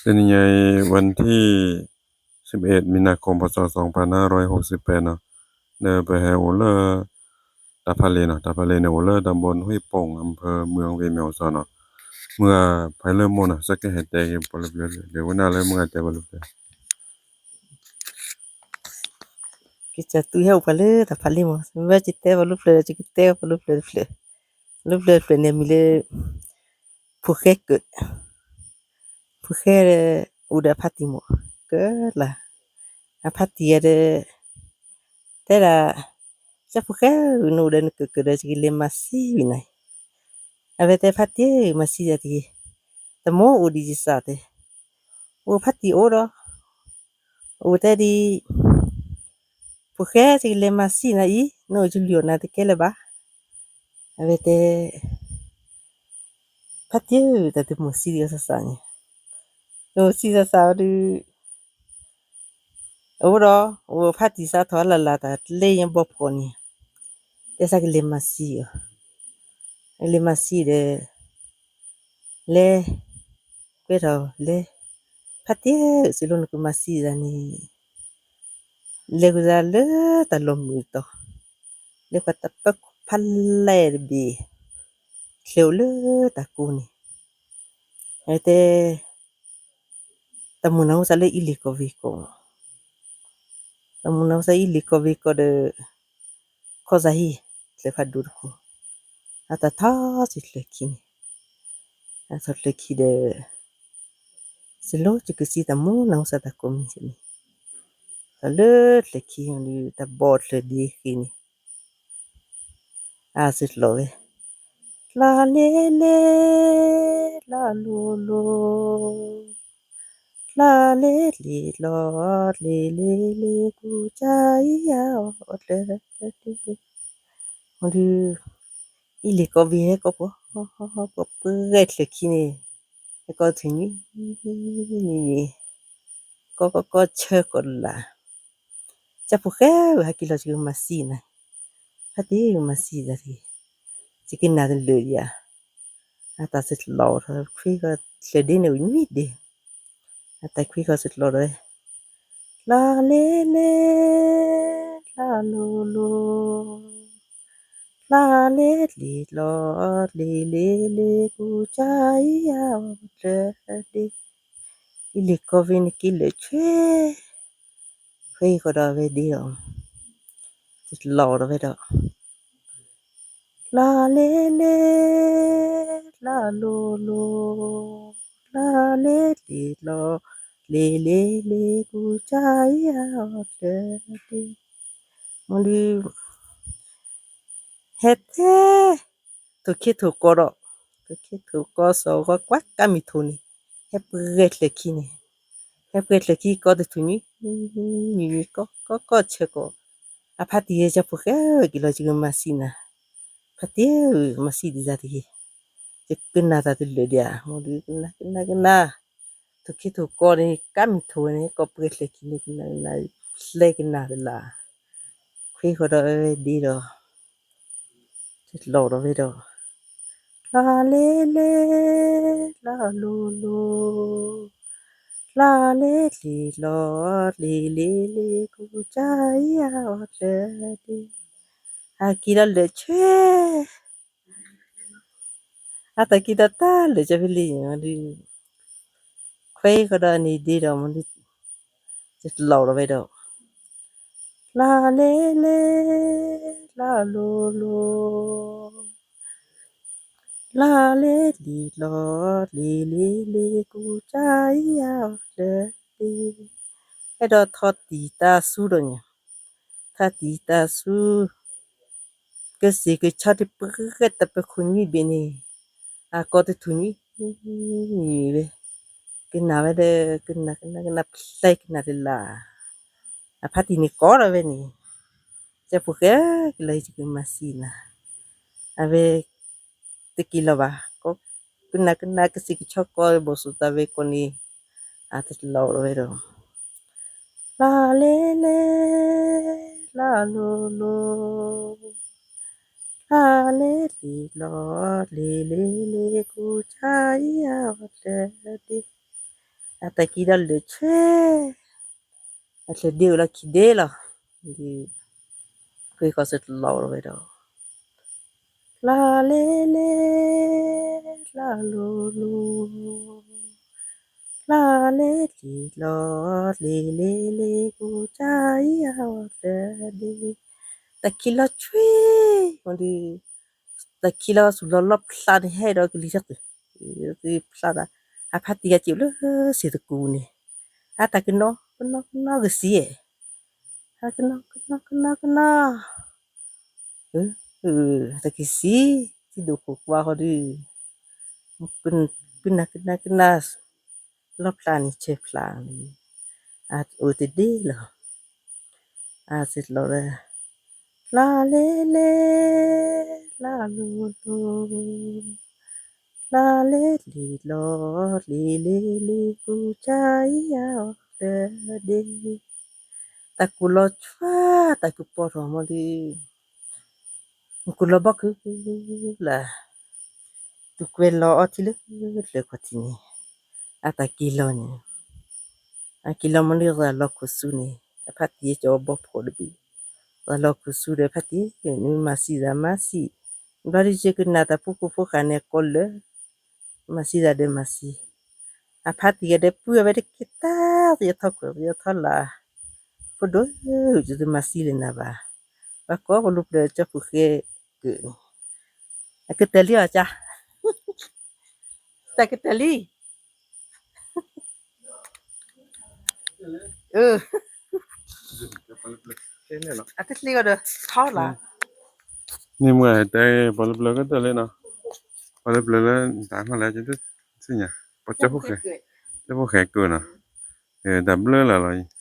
တနံၤညါအံၤ วันที่สิบเอ็ด มีนาคม พ.ศ. สองพันห้าร้อยหกสิบแปด နီၤ, ဒီးပဟဲအိၣ်လၢ တၢ်ဖးလ့ၢ်နီၤ, တၢ်ဖးလ့ၢ်န့ၣ် အိၣ်လၢတၢ်ဘီနွံပိၢ် အဖၢမုၢ်အဝ့ၢ်မ့ၢ်အိၣ်စီနီၤ, မုၢ်ဂၤဖဲလၢမိၢ်နီၤ စ့ၢ်ကီးဟဲတဲက့ၤပှၤလၢပျၢၤ ဒီးဝဲနၤလၢမုၢ်ဂၤတဲပှၤလၢပျၢၤ ကစၢ်သူဟဲအိၣ်ပှၤလၢတၢ်ဖးလ့ၢ်မး, မ့ၢ်ယတဲပှၤလၢပျၢၤဒီး ယကတဲပှၤလၢပျၢၤတဖျၢၣ်, လၢပျၢၤတဖျၢၣ်န့ၣ် မံၤလၢ ဖိၣ်ဃဲကၢး, ဖိၣ်ဃဲအိၣ်ဒီးအဖါတံၢ်မး, ကၢလၢ်, အဖါတံၢ်ဒီး တဲဒၣ်, ကၢဖိၣ်ဃဲဧၢ နအိၣ်ဒီးနကၢးကၢးဒီး ယကလဲၤမၤစံယၤနၤအံၤ, အဝဲတဲဖါတံၢ်ဧၢ မၤစံယၤတဂ့ၤ, တမ့ၢ်အိၣ်ဒံးယစၢ်တဲ, အိၣ်ဖါတံၢ်အိၣ်ဒီး အိၣ်တဲဒ် ဖိၣ်ဃဲ ယကလဲၤမၤစံနၤအံၤ နအိၣ်ယလုၢ်အီၣ်နၤတကဲလၢၤဘၣ်, အဝဲတဲ ဖါတံၢ်ဧၢ တၢ်တမုာ်စံဒီးသးစၢ်န့ၣ်, တမုာ်စံသးစၢ်အီၤဒီး အအိၣ်ဒီး အိၣ်ဖါတံၢ်စးထီၣ်လၢ်လၢ်တၢ်တလဲညါဘီဖှီၣ်န့ၣ်, တဲစးကလဲၤမၤစံအီၤ, ကလဲၤမၤစံဒီး လဲၤ ကွဲထီၣ်လဲၤ, ဖါတံၢ်ဧၢ စံးလိနကမၤစံယၤန့ၣ် လဲၤကဒါလၢတၢ်လီၢ်မုာ်တီၤ, လဲၤပှၤတၢ်ပၢခိၣ်ဖးလဲၢ်တဘ့ၣ်, ချဲးအိၣ်လၢတၢ်ကိးန့ၣ်, အတဲ တၢ်မုၢ်နၤအိၣ်စးလၢအံၣ်လံၤကီၢ်ဝ့ၢ်ကီၢ်, တၢ်မုၢ်နၤအိၣ်စးအံၣ်လံၤကီၢ်ဝ့ၢ်ကီၢ်ဒီး ခီၣ်စးဟံၣ် ချၢးဖးဒိၣ်တခိၣ်, အတၢ်ထီၣ်စံးချၢးခံန့ၣ်, အထီၣ်ချၢးခံဒီး စံးလိယကစံတၢ်မုၢ်နၤအိၣ်စးတၢ်ကိးမံၤန့ၣ်, ထီၣ်လၢချၢးခံဒီး တၢ်ဘီၣ်ချၢးဒ့ဃ့န့ၣ် အစံးလီၤဝဲ, လီၤလဲၣ်လဲၣ် လီၤလိၤလိၤ, လီၤလဲၣ်လဲၣ် လီၤလဲၣ်လဲၣ်လဲၣ် ကူစါအံၤအီၤတၢ်ဒ့, ဒီး အံၣ်လံၤကီၢ်ဝ့ၢ်ဟဲကီၢ်ပှၤ, ကီၢ်ပှဲၤချၢးခံန့ၣ်, ဟဲကီၢ်တနံၤနံၤ, ကီၢ်ကီၢ်ကီၢ်ဆၢကီၢ်လၢ် ကၢ်ဖိၣ်ဃဲဧၢ ဟဲက့ၤလီၤ ယကမၤစံနၤ, ဖါတံၢ်ဧၢ မၤစံယၤတဂ့ၤ, ယကနၣ်တလၢာ်ဒံးဧါ, အတၢ်စံးလီၤထီၣ်ခွံဃီ ချၢးဒ့န့ၣ်အိၣ်နွံဒ့, အတၢ်ခွံဃီစံးလီၤဒီး လီၤလဲၣ်လဲၣ် လီၤလိၤလိၤ, လီၤလဲၣ်လဲၣ်လီၤလဲၣ်လဲၣ် ကူစါအံၤအီၤတၢ်ဒ့, အံၣ်လံၤကီၢ်ဝ့ၢ်န့ၣ်က့ၤလၢာ်ဆွဲ ခွဲဃီဒီးအဝဲဒ့ဒီး စံးလီၤဒီးဝဲဒီး လီၤလဲၣ်လဲၣ် လီၤလိၤလိၤ, လီၤလဲၣ်လဲၣ်လီၤလဲၣ်လဲၣ်လဲၣ် ကူစါအံၤအီၤတၢ်ဒ့, မ့ၢ်ဒုး ဟဲထဲ ထိၣ်ခ့ထိၣ်ကီဒီး, ထိၣ်ခ့ထိၣ်ကီစီၤဂီၤကွၢ်ကါမံၤထိၣ်န့ၣ်, ဟဲပှဲၤချၢးခံန့ၣ်, ဟဲပှဲၤချၢးခံကီၢ်တထူၣ်နံၤ, နံၤနံၤကီၢ်ကီၢ်ကီၢ်ဆၢကီၢ်, အဖါတံၢ်ဧၢ ကၢ်ဖိၣ်ဃဲဧၢ က့ၤလီၤ ယကမၤစံနၤ, ဖါတံၢ်ဧၢ မၤစံဒံးယၤတဂ့ၤ, ယကနၣ်တၢ်တလၢာ်ဒံးဧါ, မ့ၢ်ဒုးကနၣ်ကနၣ်ကနၣ်, ထိၣ်ခ့ထိၣ်ကီန့ၣ် ကါမံၤထိၣ်န့ၣ် ကီၢ်ပှဲၤချၢးခံန့ၣ် ကနၣ်ကနၣ်, ဖျဲကနၣ်တလၢာ်, ခွဲဃီဒီးအဝဲဒ့ဒီး စံးလီၤဒီးဝဲဒီး, လီၤလဲၣ်လဲၣ် လီၤလိၤလိၤ, လီၤလဲၣ်လဲၣ်လီၤလဲၣ်လဲၣ် ကူစါအံၤအီၤတၢ်ဒ့, အက့ၤဒီးလၢာ်ဆွဲ အတၢ်က့ၤဒီးတၢ်လၢာ်ကၢ်ဖဲလံန့ၣ်ဒုး, ခွဲဃီဒီးန့ၣ်ဒ့ဒီးမ့ၢ်ဒုး, စံးလီၤဒီးဝဲဒီး, လီၤလဲၣ်လဲၣ် လီၤလိၤလိၤ, လီၤလဲၣ်လဲၣ်လီၤလဲၣ်လဲၣ်လဲၣ် ကူစါအံၤအီၤတၢ်ဒ့, အဲၣ်ဒိးထီၣ်တံၢ်တၢ်ဆူဒီးန့ၣ်, ထီၣ်တံၢ်တၢ်ဆူ ကစ့ၢ်ကဆီတပှဲၤတၢ်ပၢခိၣ်နွံဘ့ၣ်န့ၣ်, အကီၢ်တထူၣ်နံၤ, ဝဲ, ကနၣ်ဝဲဒီး ကနၣ်ကနၣ်ကနၣ်ဖျဲကနၣ်တလၢာ်, အဖါတံၢ်န့ၣ်ကိးဒီးဝဲန့ၣ်, ကၢ်ဖိၣ်ဃဲဧၢ က့ၤလီၤ ယကမၤစံနၤ, အဝဲ တက့ၤလီၤဘၣ်, ကနၣ်ကနၣ်ကစ့ၢ်ကဆီကီၢ်ဘီၣ်စိၣ်သးဝဲကီၢ်န့ၣ်, အတလီၤဒီးဝဲဒီး, လီၤလဲၣ်လဲၣ် လီၤလိၤလိၤ, လီၤလဲၣ်လဲၣ်လီၤလဲၣ်လဲၣ်လဲၣ် ကူစါအံၤအီၤတၢ်ဒ့, အဲၣ်ဒိး အတၢ်ကံၢ်ဒီးလၢာ်ဆွဲ, အချၢၣ်ဒ့အိၣ်လီၢ်ခံဒ့လီၤ, ဒီး ဖှ့ၣ်ဃီစၢၣ်တလီၤဝဲဒီး, ဖျါလ့လ့, ဖျါလိၤလိၤ, ဖျါလ့လ့လီၤ, လ့လ့လ့ ကူစါယၤအီၤလၢဒ့, တၢ်ခံးလီၤဆွဲ, ဒီး တၢ်ခံးလီၤဆူၣ်လီၤလီၢ်ဖျါန့ၣ် ဟဲဒီးကလံၤထီၣ်သုး, ဖျါသး, အဖါတံၢ်ဂၤစံးလၢစ့ၢ်တကူန့ၣ်, အတၢ်ကနီၤ ကနီၤ ကနီၤကစံး, အကနီၤ ကနီၤ ကနီၤ ကနီၤ, တၢ်ကစံး, ထံၣ်ဒိၣ်ခိၣ်ကွၢ်ဃီဒီး, ကနၣ် ကနၣ် ကနၣ်, လီၢ်ဖျါန့ၣ် ဆဲးဖျါန့ၣ်, အအိၣ်တဒ့လီၤ, အစံးလီၤလၢ ဖျါလ့လ့, ဖျါလိၤလိၤ, ဖျါလ့လ့လီၤ, လ့လ့လ့ ကူစါယၤအီၤလၢဒ့, တၢ်ကူးလီၤဆွဲ, တၢ်ကူးပီၢ်ထီၣ်မီၤဒီး မုၢ်ကူးလီၤဘီၣ်ခုလၢ်, သူၣ်ကွဲးလီၤအီထံလၢလၢၢ်ခီၣ်ထံးန့ၣ်, အတၢ်က့ၤလီၤန့ၣ်, အက့ၤလီၤမီၤလၢသးလီၢ်ခိၣ်ဆူန့ၣ်, အဖါတံၢ်ကၠီဘီၣ်ဖိတဘ့ၣ်, သးလီၢ်ခိၣ်ဆူဒီးဖါတံၢ်, နမၤစံသးမၤစံ, ဘျီဒ်ယကနၣ်တၢ်ဖိကိၢ်ဖိဃာ်န့ၣ် အကိးလၢ မၤစံသးဒီးမၤစံ, အဖါတံၢ်ဂၤဒီးပုၢ်အဝဲတက့ၢ်တၢ် သယီၤထီၣ်ခွဲး သယီၤထီၣ်လၢ်, ဖိဒိၣ်, ယတမၤစံလၢနၤဘၣ်, ဘၣ်ကိးပလူပျၢၤကၠီဖုၣ်ဃဲကၢၣ်န့ၣ်, အကတၢၢ်လံအီၤကါ, တၢ်ကတၢၢ်လံ, အတချ့ကီးဒီးထီလၢ်, န့ၣ်မ့ၢ်တဲပှၤလၢပျၢၤကတၢၢ်လံနီၤ, ပှၤလၢပျၢၤလၢတၢ်မၤလၢ, ပှၤကၠီဖိၣ်ဃဲ, ကၠီဖိၣ်ဃဲကၢၣ်နီၤ, တၢ်ဘျၢလၢ်လီၤ,